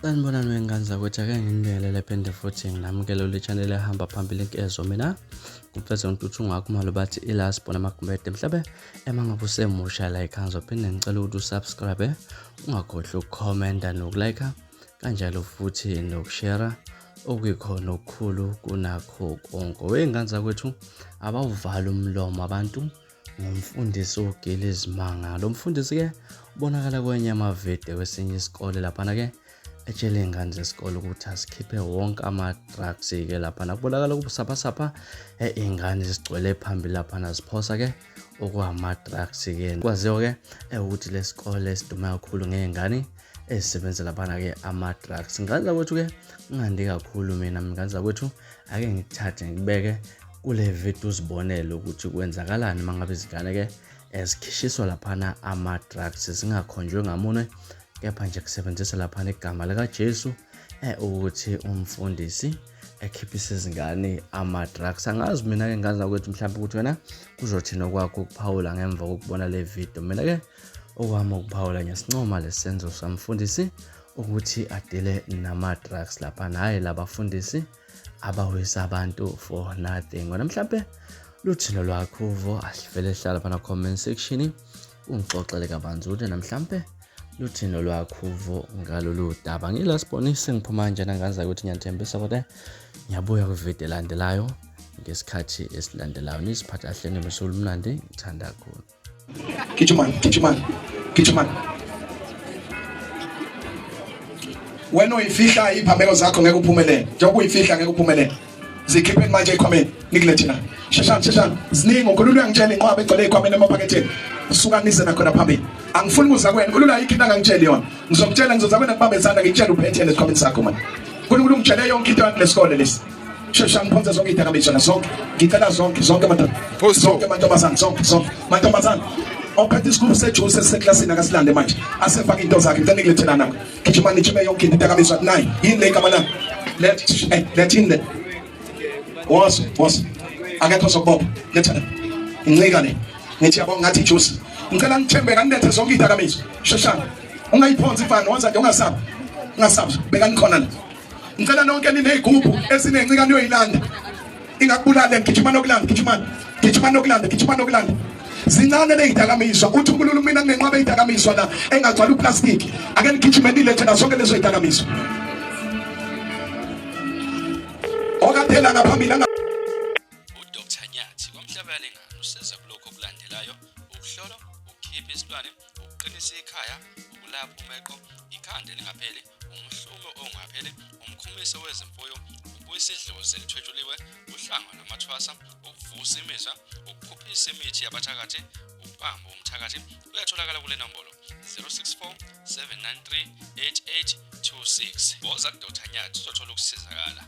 Sanibonani wengane zakwethu, ake nginibingelele phinde futhi nginamukele kule channel ehamba phambili inkezo. Mina ngumfeze uNtuthu Ngakhumalo, bathi iLast Born Amagumede. Mhlabe ema ngabe usemusha la ekhaya, ngizophinde ngicela ukuthi usubscribe, ungakhohlwa ukukhomenta nokulike, kanjalo futhi nokushare, okuyikhona okukhulu kunakho konke. Wey'ngane zakwethu, abawuvali umlomo abantu ngomfundisi ogila izimanga. Lo mfundisi-ke ubonakala kwenye amavidiyo kwesinye isikole laphana-ke etshele iy'ngane zesikole ukuthi azikhiphe wonke ama-drugs-ke laphana. Kubonakala kubusaphasapha iy'ngane zigcwele phambili laphana ziphosa-ke okwama-drugs-ke. Kwaziwa-ke ukuthi lesikole sidume kakhulu ngey'ngane ezisebenza laphana-ke ama-drugs. Ngane zakwethu-ke, ngingandi kakhulu mina ngane zakwethu, ake ngikuthathe ngikubeke kule video uzibonele ukuthi kwenzakalani uma ngabe izingane-ke ezikhishiswa laphana ama-drugs zingakhonjwe ngamunwe, kepha nje kusebenzisa laphana igama likaJesu ukuthi umfundisi ekhiphisa izingane ama-drugs. Angazi mina-ke ngane zakwethu mhlawumbe ukuthi wena kuzothina okwakho ukuphawula ngemva kokubona le video. Mina-ke okwami ukuphawula, ngiyasincoma lesenzo samfundisi ukuthi adile nama-drugs laphana, hhayi labafundisi abawisa abantu for nothing. Wena mhlampe luthino lwakho uvo, asivele hlala phana comment section ungixoxele kabanzi ukuthi namhlampe luthino lwakho uvo ngalolu daba. Ngila sibonise ngiphuma kanjena ngaza ukuthi ngiyanithembisa kodwa ngiyabuya kwividiyo elandelayo ngesikhathi esilandelayo. Niziphathe kahle, nibe mnandi, ngithanda kakhulu. Gijimani, gijimani, gijimani. Wena uyifihla iphambeko zakho ngeke uphumelele. Njengoba uyifihla ngeke uphumelele. Zikhipheni manje ekhwameni nikulethe la. Sheshani, sheshani. Ziningi uNkulunkulu uyangitshela inqwaba egcwele ekhwameni emaphaketheni. Suka nize nakhona phambili. Angifuni kuza kwena. uNkulunkulu ayikho into angangitsheli yona. Ngizokutshela, ngizoza kwena kubambe isandla ngikutshele uphethene esikhwameni sakho manje. uNkulunkulu ungitshele yonke into yakulesikole lesi. Shesha ngiphonse zonke idakamizwa na zonke. Ngicela zonke, zonke madoda. Zonke mantombazane, zonke, zonke. Mantombazane. Ophethe isigubhu sejuice esiseklasini akasilande manje. Asefake into zakhe, ngicela nikulethelana nakho. Gijima nijime yonke into idakamizwa nayi. Yini le igama lami? Let, let in le. Woza, woza. Akekho ozokubopha. Letha la. Incika le. Ngithi yabo ngathi juice. Ngicela ngithembe kanethe zonke idakamizwa. Sheshana. Ungayiphonsi mfana, woza nje ungasabi. Ungasabi. Bekani khona la. Ngicela nonke ninezigubhu ezinencika niyoyilanda. Ingakubulala, gijima nokulanda, gijimani. Gijima nokulanda, gijima nokulanda. Zincane lezidakamizwa. Uthi uNkulunkulu mina nginenqwaba ezidakamizwa la engagcwala uplastic. Ake nigijime nilethe na zonke lezo zidakamizwa. Okaphela ngaphambili uDr Nyathi kwaMhlabuyalingana usiza kulokhu okulandelayo: ukuhlolwa, ukukhipha isilwane, ukuqinisa ikhaya, ukulapha umeqo, ikhanda elingapheli, umhlume ongapheli, umkhumiso wezimfuyo, ukubuyisa idlozi elithwetshuliwe, uhlanga lwamathwasa, ukuvusa imizwa, ukuphuphisa imithi yabathakathi, ukubamba umthakathi. Uyatholakala kule nombolo 064 793 8826. Woza kuDr Nyathi uzothola ukusizakala.